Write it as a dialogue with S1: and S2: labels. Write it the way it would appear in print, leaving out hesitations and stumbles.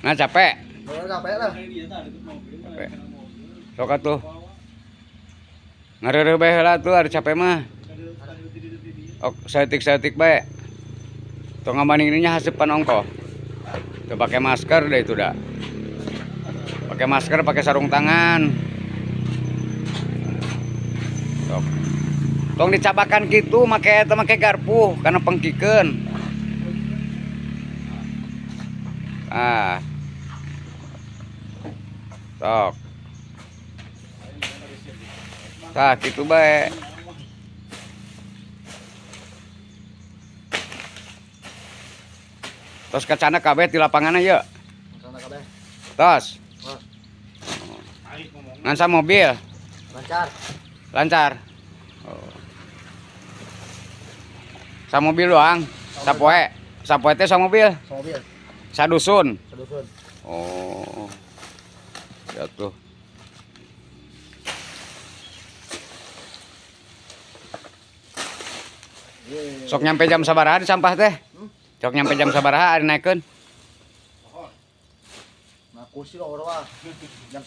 S1: Nah, capek.
S2: Oh, capek lah.
S1: Capek. Sok atuh. Ngareureuh bae heula tuh ari capek mah. Ok, saeutik-saeutik bae. Tong ngabandinginnya haseupan ongkoh. Tuh pakai masker deh itu dah. Pakai masker, pakai sarung tangan. Sok. Tong dicabakan gitu make eta make garpu kana pengkikeun. Ah. Sok. Tah kitu bae. Tos kacana kabeh di lapangan ye.
S2: Sana kabeh.
S1: Tos.
S2: Tos.
S1: Ngan mobil
S2: Lancar.
S1: Lancar. Oh. Sa mobil doang. Sapoe. Sapoe teh sa mobil.
S2: Mobil.
S1: Sadusun.
S2: Sedusun.
S1: Oh. Ya tuh. Sok nyampe jam sabaraha di sampah teh? Sok nyampe jam sabaraha ari naikeun?
S2: Nah, kursi orang jam